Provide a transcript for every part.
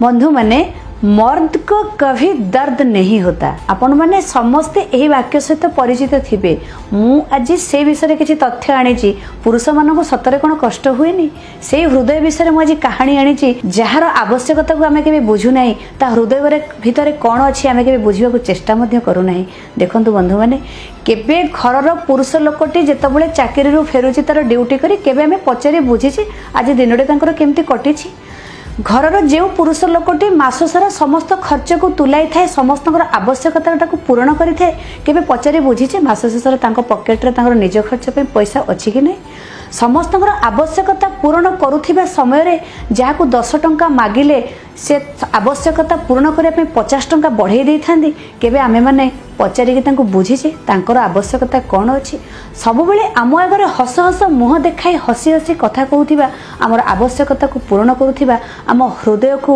ବନ୍ଧୁମାନେ, मर्द को कभी दर्द नहीं होता। ଆପଣମାନେ ସମସ୍ତେ ଏହି ବାକ୍ୟ ସହିତ ପରିଚିତ ଥିବେ। ମୁଁ ଆଜି ସେ ବିଷୟରେ କିଛି ତଥ୍ୟ ଆଣିଛି। ପୁରୁଷମାନଙ୍କୁ ସତରେ କ'ଣ କଷ୍ଟ ହୁଏନି? ସେଇ ହୃଦୟ ବିଷୟରେ ମୁଁ ଆଜି କାହାଣୀ ଆଣିଛି, ଯାହାର ଆବଶ୍ୟକତାକୁ ଆମେ କେବେ ବୁଝୁନାହିଁ। ତା ହୃଦୟରେ ଭିତରେ କ'ଣ ଅଛି, ଆମେ କେବେ ବୁଝିବାକୁ ଚେଷ୍ଟା ମଧ୍ୟ କରୁନାହିଁ। ଦେଖନ୍ତୁ ବନ୍ଧୁମାନେ, କେବେ ଘରର ପୁରୁଷ ଲୋକଟି ଯେତେବେଳେ ଚାକିରିରୁ ଫେରୁଛି ତାର ଡ୍ୟୁଟି କରି, କେବେ ଆମେ ପଚାରି ବୁଝିଛେ ଆଜି ଦିନଟି ତାଙ୍କର କେମିତି କଟିଛି? ଘରର ଯେଉଁ ପୁରୁଷ ଲୋକଟି ମାସ ସାରା ସମସ୍ତ ଖର୍ଚ୍ଚକୁ ତୁଲାଇଥାଏ, ସମସ୍ତଙ୍କର ଆବଶ୍ୟକତାଟାକୁ ପୂରଣ କରିଥାଏ, କେବେ ପଚାରି ବୁଝିଛେ ମାସ ଶେଷରେ ତାଙ୍କ ପକେଟରେ ତାଙ୍କର ନିଜ ଖର୍ଚ୍ଚ ପାଇଁ ପଇସା ଅଛି କି ନାହିଁ? ସମସ୍ତଙ୍କର ଆବଶ୍ୟକତା ପୂରଣ କରୁଥିବା ସମୟରେ ଯାହାକୁ 10 ଟଙ୍କା ମାଗିଲେ ସେ ଆବଶ୍ୟକତା ପୂରଣ କରିବା ପାଇଁ 50 ଟଙ୍କା ବଢ଼େଇ ଦେଇଥାନ୍ତି, କେବେ ଆମେମାନେ ପଚାରିକି ତାଙ୍କୁ ବୁଝିଛେ ତାଙ୍କର ଆବଶ୍ୟକତା କ'ଣ ଅଛି? ସବୁବେଳେ ଆମ ଆଗରେ ହସ ହସ ମୁହଁ ଦେଖାଇ ହସି ହସି କଥା କହୁଥିବା, ଆମର ଆବଶ୍ୟକତାକୁ ପୂରଣ କରୁଥିବା, ଆମ ହୃଦୟକୁ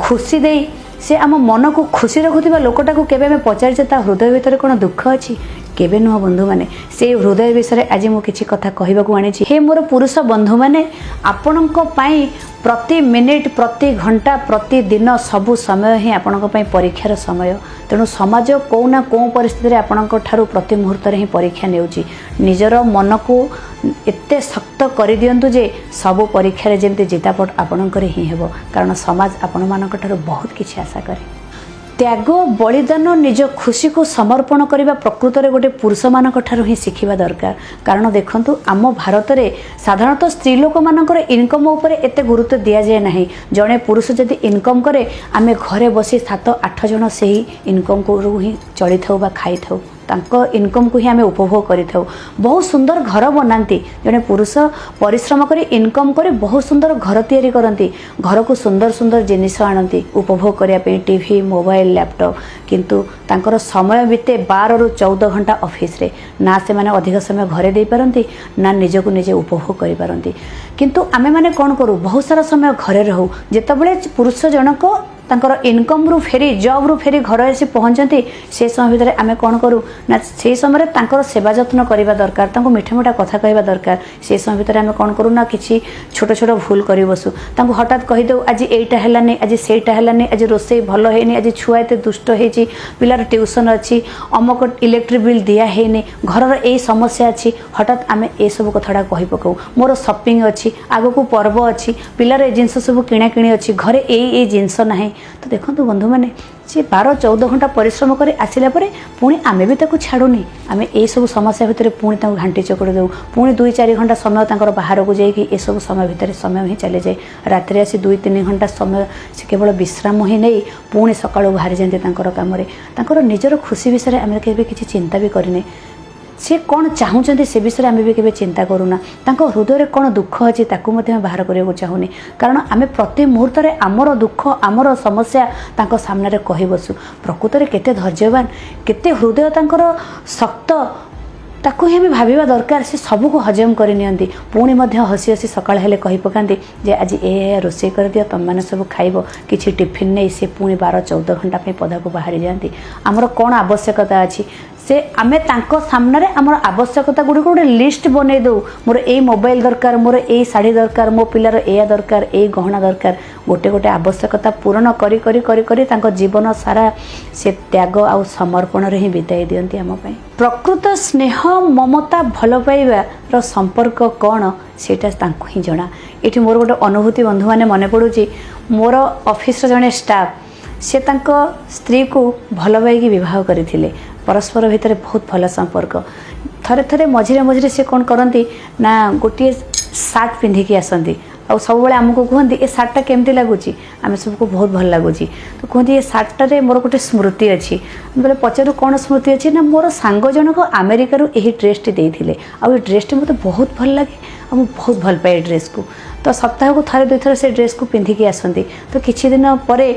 ଖୁସି ଦେଇ ସେ ଆମ ମନକୁ ଖୁସି ରଖୁଥିବା ଲୋକଟାକୁ କେବେ ଆମେ ପଚାରିଛେ ତା ହୃଦୟ ଭିତରେ କ'ଣ ଦୁଃଖ ଅଛି? କେବେ ନୁହଁ। ବନ୍ଧୁମାନେ, ସେଇ ହୃଦୟ ବିଷୟରେ ଆଜି ମୁଁ କିଛି କଥା କହିବାକୁ ଆଣିଛି। ହେ ମୋର ପୁରୁଷ ବନ୍ଧୁମାନେ, ଆପଣଙ୍କ ପାଇଁ ପ୍ରତି ମିନିଟ୍, ପ୍ରତି ଘଣ୍ଟା, ପ୍ରତିଦିନ ସବୁ ସମୟ ହିଁ ଆପଣଙ୍କ ପାଇଁ ପରୀକ୍ଷାର ସମୟ। ତେଣୁ ସମାଜ କେଉଁ ନା କେଉଁ ପରିସ୍ଥିତିରେ ଆପଣଙ୍କ ଠାରୁ ପ୍ରତି ମୁହୂର୍ତ୍ତରେ ହିଁ ପରୀକ୍ଷା ନେଉଛି। ନିଜର ମନକୁ ଏତେ ଶକ୍ତ କରିଦିଅନ୍ତୁ ଯେ ସବୁ ପରୀକ୍ଷାରେ ଯେମିତି ଜିତାପଟ ଆପଣଙ୍କର ହିଁ ହେବ, କାରଣ ସମାଜ ଆପଣମାନଙ୍କ ଠାରୁ ବହୁତ କିଛି ଆଶା କରେ। ତ୍ୟାଗ, ବଳିଦାନ, ନିଜ ଖୁସିକୁ ସମର୍ପଣ କରିବା ପ୍ରକୃତରେ ଗୋଟେ ପୁରୁଷମାନଙ୍କ ଠାରୁ ହିଁ ଶିଖିବା ଦରକାର। କାରଣ ଦେଖନ୍ତୁ, ଆମ ଭାରତରେ ସାଧାରଣତଃ ସ୍ତ୍ରୀ ଲୋକମାନଙ୍କର ଇନକମ୍ ଉପରେ ଏତେ ଗୁରୁତ୍ୱ ଦିଆଯାଏ ନାହିଁ। ଜଣେ ପୁରୁଷ ଯଦି ଇନକମ୍ କରେ, ଆମେ ଘରେ ବସି ସାତ ଆଠ ଜଣ ସେହି ଇନକମ୍କୁ ହିଁ ଚଳିଥାଉ ବା ଖାଇଥାଉ, ତାଙ୍କ ଇନକମ୍କୁ ହିଁ ଆମେ ଉପଭୋଗ କରିଥାଉ। ବହୁତ ସୁନ୍ଦର ଘର ବନାନ୍ତି। ଜଣେ ପୁରୁଷ ପରିଶ୍ରମ କରି ଇନକମ୍ କରି ବହୁତ ସୁନ୍ଦର ଘର ତିଆରି କରନ୍ତି, ଘରକୁ ସୁନ୍ଦର ସୁନ୍ଦର ଜିନିଷ ଆଣନ୍ତି ଉପଭୋଗ କରିବା ପାଇଁ, ଟିଭି, ମୋବାଇଲ, ଲ୍ୟାପଟପ୍। କିନ୍ତୁ ତାଙ୍କର ସମୟ ବିତେ 12ରୁ 14 ଘଣ୍ଟା ଅଫିସରେ। ନା ସେମାନେ ଅଧିକ ସମୟ ଘରେ ଦେଇପାରନ୍ତି, ନା ନିଜକୁ ନିଜେ ଉପଭୋଗ କରିପାରନ୍ତି। କିନ୍ତୁ ଆମେମାନେ କ'ଣ କରୁ? ବହୁତ ସାରା ସମୟ ଘରେ ରହୁ। ଯେତେବେଳେ ପୁରୁଷ ଜଣକ ତାଙ୍କର ଇନକମ୍ରୁ ଫେରି, ଜବ୍ରୁ ଫେରି ଘରେ ଆସି ପହଞ୍ଚନ୍ତି, ସେ ସମୟ ଭିତରେ ଆମେ କ'ଣ କରୁ ନା, ସେଇ ସମୟରେ ତାଙ୍କର ସେବା ଯତ୍ନ କରିବା ଦରକାର, ତାଙ୍କୁ ମିଠା ମିଠା କଥା କହିବା ଦରକାର। ସେ ସମୟ ଭିତରେ ଆମେ କ'ଣ କରୁ ନା, କିଛି ଛୋଟ ଛୋଟ ଭୁଲ କରି ବସୁ। ତାଙ୍କୁ ହଠାତ୍ କହିଦେଉ, ଆଜି ଏଇଟା ହେଲାନି, ଆଜି ସେଇଟା ହେଲାନି, ଆଜି ରୋଷେଇ ଭଲ ହେଇନି, ଆଜି ଛୁଆ ଏତେ ଦୁଷ୍ଟ ହେଇଛି, ପିଲାର ଟ୍ୟୁସନ୍ ଅଛି, ଅମକ ଇଲେକ୍ଟ୍ରିକ୍ ବିଲ୍ ଦିଆ ହେଇନି, ଘରର ଏଇ ସମସ୍ୟା ଅଛି। ହଠାତ୍ ଆମେ ଏସବୁ କଥାଟା କହି ପକାଉ। ମୋର ସପିଂ ଅଛି, ଆଗକୁ ପର୍ବ ଅଛି, ପିଲାର ଏ ଜିନିଷ ସବୁ କିଣାକିଣି ଅଛି, ଘରେ ଏଇ ଏଇ ଜିନିଷ ନାହିଁ। ତ ଦେଖନ୍ତୁ ବନ୍ଧୁମାନେ, ସେ 12-14 ଘଣ୍ଟା ପରିଶ୍ରମ କରି ଆସିଲା ପରେ ପୁଣି ଆମେ ବି ତାକୁ ଛାଡ଼ୁନି। ଆମେ ଏଇସବୁ ସମସ୍ୟା ଭିତରେ ପୁଣି ତାଙ୍କୁ ଘାଣ୍ଟି ଚକଟି ଦେଉ। ପୁଣି 2-4 ଘଣ୍ଟା ସମୟ ତାଙ୍କର ବାହାରକୁ ଯାଇକି ଏସବୁ ସମୟ ଭିତରେ ସମୟ ହିଁ ଚାଲିଯାଏ। ରାତିରେ ଆସି 2-3 ଘଣ୍ଟା ସମୟ ସେ କେବଳ ବିଶ୍ରାମ ହିଁ ନେଇ ପୁଣି ସକାଳୁ ବାହାରି ଯାଆନ୍ତି ତାଙ୍କର କାମରେ। ତାଙ୍କର ନିଜର ଖୁସି ବିଷୟରେ ଆମେ କେବେ କିଛି ଚିନ୍ତା ବି କରିନେ। ସେ କ'ଣ ଚାହୁଁଛନ୍ତି, ସେ ବିଷୟରେ ଆମେ ବି କେବେ ଚିନ୍ତା କରୁନା। ତାଙ୍କ ହୃଦୟରେ କ'ଣ ଦୁଃଖ ଅଛି, ତାକୁ ମଧ୍ୟ ଆମେ ବାହାର କରିବାକୁ ଚାହୁଁନି, କାରଣ ଆମେ ପ୍ରତି ମୁହୂର୍ତ୍ତରେ ଆମର ଦୁଃଖ, ଆମର ସମସ୍ୟା ତାଙ୍କ ସାମ୍ନାରେ କହି ବସୁ। ପ୍ରକୃତରେ କେତେ ଧୈର୍ଯ୍ୟବାନ, କେତେ ହୃଦୟ ତାଙ୍କର ଶକ୍ତ, ତାକୁ ହିଁ ଆମେ ଭାବିବା ଦରକାର। ସେ ସବୁକୁ ହଜମ କରିନିଅନ୍ତି। ପୁଣି ମଧ୍ୟ ହସି ହସି ସକାଳ ହେଲେ କହି ପକାନ୍ତି ଯେ ଆଜି ଏ ଏ ରୋଷେଇ କରିଦିଅ, ତୁମେମାନେ ସବୁ ଖାଇବ। କିଛି ଟିଫିନ୍ ନେଇ ସେ ପୁଣି 12-14 ଘଣ୍ଟା ପାଇଁ ପଦାକୁ ବାହାରି ଯାଆନ୍ତି। ଆମର କ'ଣ ଆବଶ୍ୟକତା ଅଛି, ସେ ଆମେ ତାଙ୍କ ସାମ୍ନାରେ ଆମର ଆବଶ୍ୟକତା ଗୁଡ଼ିକୁ ଗୋଟେ ଲିଷ୍ଟ ବନେଇ ଦେଉ। ମୋର ଏଇ ମୋବାଇଲ ଦରକାର, ମୋର ଏଇ ଶାଢ଼ୀ ଦରକାର, ମୋ ପିଲାର ଏଇଆ ଦରକାର, ଏଇ ଗହଣା ଦରକାର। ଗୋଟେ ଗୋଟେ ଆବଶ୍ୟକତା ପୂରଣ କରି କରି କରି କରି ତାଙ୍କ ଜୀବନ ସାରା ସେ ତ୍ୟାଗ ଆଉ ସମର୍ପଣରେ ହିଁ ବିତାଇ ଦିଅନ୍ତି ଆମ ପାଇଁ। ପ୍ରକୃତ ସ୍ନେହ, ମମତା, ଭଲ ପାଇବାର ସମ୍ପର୍କ କ'ଣ, ସେଇଟା ତାଙ୍କୁ ହିଁ ଜଣା। ଏଠି ମୋର ଗୋଟେ ଅନୁଭୂତି ବନ୍ଧୁମାନେ ମନେ ପଡ଼ୁଛି। ମୋର ଅଫିସର ଜଣେ ଷ୍ଟାଫ୍, ସେ ତାଙ୍କ ସ୍ତ୍ରୀକୁ ଭଲ ପାଇକି ବିବାହ କରିଥିଲେ। ପରସ୍ପର ଭିତରେ ବହୁତ ଭଲ ସମ୍ପର୍କ। ଥରେ ଥରେ ମଝିରେ ମଝିରେ ସେ କ'ଣ କରନ୍ତି ନା, ଗୋଟିଏ ସାର୍ଟ ପିନ୍ଧିକି ଆସନ୍ତି ଆଉ ସବୁବେଳେ ଆମକୁ କୁହନ୍ତି, "ଏ ସାର୍ଟଟା କେମିତି ଲାଗୁଛି?" ଆମେ ସବୁକୁ ବହୁତ ଭଲ ଲାଗୁଛି। ତ କୁହନ୍ତି, "ଏ ସାର୍ଟଟାରେ ମୋର ଗୋଟେ ସ୍ମୃତି ଅଛି।" ଆମେ ବୋଲେ ପଚାରୁ, "କ'ଣ ସ୍ମୃତି ଅଛି?" ନା, "ମୋର ସାଙ୍ଗ ଜଣକ ଆମେରିକାରୁ ଏହି ଡ୍ରେସ୍ଟି ଦେଇଥିଲେ ଆଉ ଏ ଡ୍ରେସ୍ଟି ମୋତେ ବହୁତ ଭଲ ଲାଗେ ଆଉ ମୁଁ ବହୁତ ଭଲ ପାଏ ଏ ଡ୍ରେସ୍କୁ।" ତ ସପ୍ତାହକୁ ଥରେ ଦୁଇଥର ସେ ଡ୍ରେସ୍କୁ ପିନ୍ଧିକି ଆସନ୍ତି। ତ କିଛି ଦିନ ପରେ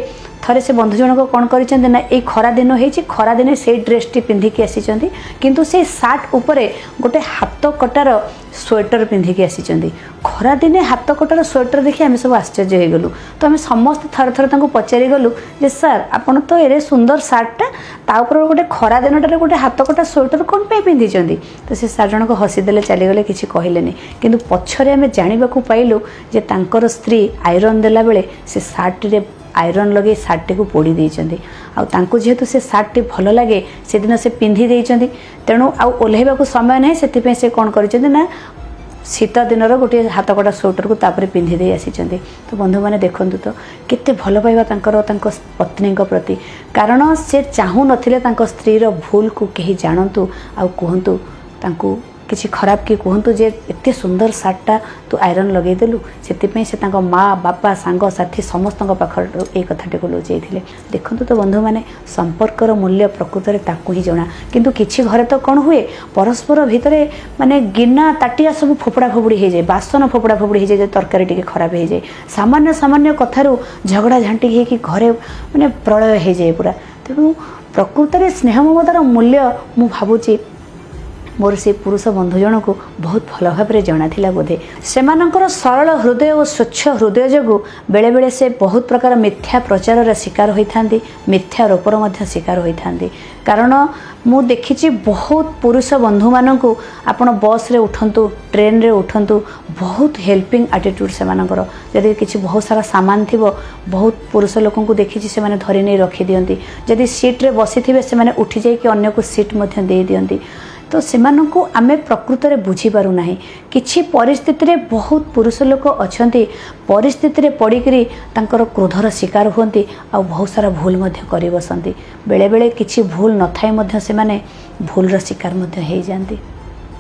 ଥରେ ସେ ବନ୍ଧୁ ଜଣକ କ'ଣ କରିଛନ୍ତି ନା, ଏଇ ଖରା ଦିନ ହେଇଛି, ଖରା ଦିନେ ସେଇ ଡ୍ରେସ୍ଟି ପିନ୍ଧିକି ଆସିଛନ୍ତି, କିନ୍ତୁ ସେଇ ସାର୍ଟ ଉପରେ ଗୋଟେ ହାତ କଟାର ସ୍ୱେଟର ପିନ୍ଧିକି ଆସିଛନ୍ତି। ଖରାଦିନେ ହାତ କଟାର ସ୍ୱେଟର ଦେଖି ଆମେ ସବୁ ଆଶ୍ଚର୍ଯ୍ୟ ହେଇଗଲୁ। ତ ଆମେ ସମସ୍ତେ ଥରେ ଥରେ ତାଙ୍କୁ ପଚାରି ଗଲୁ ଯେ ସାର୍, ଆପଣ ତ ଏଡ଼େ ସୁନ୍ଦର ସାର୍ଟଟା, ତା ଉପରେ ଗୋଟେ ଖରା ଦିନଟାରେ ଗୋଟେ ହାତ କଟା ସ୍ୱେଟର କ'ଣ ପାଇଁ ପିନ୍ଧିଛନ୍ତି? ତ ସେ ସାର୍ ଜଣକ ହସିଦେଲେ, ଚାଲିଗଲେ, କିଛି କହିଲେନି। କିନ୍ତୁ ପଛରେ ଆମେ ଜାଣିବାକୁ ପାଇଲୁ ଯେ ତାଙ୍କର ସ୍ତ୍ରୀ ଆଇରନ୍ ଦେଲାବେଳେ ସେ ସାର୍ଟଟିରେ ଆଇରନ୍ ଲଗେଇ ସାର୍ଟଟିକୁ ପୋଡ଼ି ଦେଇଛନ୍ତି। ଆଉ ତାଙ୍କୁ ଯେହେତୁ ସେ ସାର୍ଟଟି ଭଲ ଲାଗେ, ସେଦିନ ସେ ପିନ୍ଧି ଦେଇଛନ୍ତି। ତେଣୁ ଆଉ ଓହ୍ଲାଇବାକୁ ସମୟ ନାହିଁ। ସେଥିପାଇଁ ସେ କ'ଣ କରିଛନ୍ତି ନା, ଶୀତ ଦିନର ଗୋଟିଏ ହାତକଟା ସ୍ୱେଟରକୁ ତାପରେ ପିନ୍ଧି ଦେଇ ଆସିଛନ୍ତି। ତ ବନ୍ଧୁମାନେ, ଦେଖନ୍ତୁ ତ କେତେ ଭଲ ପାଇବା ତାଙ୍କର ତାଙ୍କ ପତ୍ନୀଙ୍କ ପ୍ରତି। କାରଣ ସେ ଚାହୁଁନଥିଲେ ତାଙ୍କ ସ୍ତ୍ରୀର ଭୁଲକୁ କେହି ଜାଣନ୍ତୁ ଆଉ କୁହନ୍ତୁ, ତାଙ୍କୁ କିଛି ଖରାପ କି କୁହନ୍ତୁ ଯେ ଏତେ ସୁନ୍ଦର ସାର୍ଟଟା ତୁ ଆଇରନ୍ ଲଗେଇଦେଲୁ। ସେଥିପାଇଁ ସେ ତାଙ୍କ ମା, ବାପା, ସାଙ୍ଗସାଥି ସମସ୍ତଙ୍କ ପାଖରୁ ଏଇ କଥାଟିକୁ ଲୁଚେଇଥିଲେ। ଦେଖନ୍ତୁ ତ ବନ୍ଧୁମାନେ, ସମ୍ପର୍କର ମୂଲ୍ୟ ପ୍ରକୃତରେ ତାକୁ ହିଁ ଜଣା। କିନ୍ତୁ କିଛି ଘରେ ତ କ'ଣ ହୁଏ, ପରସ୍ପର ଭିତରେ ମାନେ ଗିନା ତାଟିଆ ସବୁ ଫୋପଡ଼ା ଫୋପଡ଼ି ହେଇଯାଏ, ବାସନ ଫୋପଡ଼ା ଫୋପଡ଼ି ହେଇଯାଏ, ଯଦି ତରକାରୀ ଟିକେ ଖରାପ ହେଇଯାଏ। ସାମାନ୍ୟ ସାମାନ୍ୟ କଥାରୁ ଝଗଡ଼ା ଝାଣ୍ଟି ହେଇକି ଘରେ ମାନେ ପ୍ରଳୟ ହେଇଯାଏ ପୁରା। ତେଣୁ ପ୍ରକୃତରେ ସ୍ନେହ ମମତାର ମୂଲ୍ୟ ମୁଁ ଭାବୁଛି ମୋର ସେ ପୁରୁଷ ବନ୍ଧୁ ଜଣକୁ ବହୁତ ଭଲ ଭାବରେ ଜଣାଥିଲା ବୋଧେ। ସେମାନଙ୍କର ସରଳ ହୃଦୟ ଓ ସ୍ୱଚ୍ଛ ହୃଦୟ ଯୋଗୁଁ ବେଳେବେଳେ ସେ ବହୁତ ପ୍ରକାର ମିଥ୍ୟା ପ୍ରଚାରର ଶିକାର ହୋଇଥାନ୍ତି, ମିଥ୍ୟା ରୋପର ମଧ୍ୟ ଶିକାର ହୋଇଥାନ୍ତି। କାରଣ ମୁଁ ଦେଖିଛି ବହୁତ ପୁରୁଷ ବନ୍ଧୁମାନଙ୍କୁ, ଆପଣ ବସ୍ରେ ଉଠନ୍ତୁ, ଟ୍ରେନରେ ଉଠନ୍ତୁ, ବହୁତ ହେଲ୍ପିଂ ଆଟିଟ୍ୟୁଡ଼ ସେମାନଙ୍କର। ଯଦି କିଛି ବହୁତ ସାରା ସାମାନ ଥିବ, ବହୁତ ପୁରୁଷ ଲୋକଙ୍କୁ ଦେଖିଛି ସେମାନେ ଧରି ନେଇ ରଖିଦିଅନ୍ତି। ଯଦି ସିଟ୍ରେ ବସିଥିବେ, ସେମାନେ ଉଠି ଯାଇକି ଅନ୍ୟକୁ ସିଟ୍ ମଧ୍ୟ ଦେଇଦିଅନ୍ତି। ତ ସେମାନଙ୍କୁ ଆମେ ପ୍ରକୃତରେ ବୁଝିପାରୁନାହିଁ। କିଛି ପରିସ୍ଥିତିରେ ବହୁତ ପୁରୁଷ ଲୋକ ଅଛନ୍ତି, ପରିସ୍ଥିତିରେ ପଡ଼ିକିରି ତାଙ୍କର କ୍ରୋଧର ଶିକାର ହୁଅନ୍ତି ଆଉ ବହୁତ ସାରା ଭୁଲ ମଧ୍ୟ କରି ବସନ୍ତି। ବେଳେବେଳେ କିଛି ଭୁଲ ନଥାଇ ମଧ୍ୟ ସେମାନେ ଭୁଲର ଶିକାର ମଧ୍ୟ ହେଇଯାଆନ୍ତି।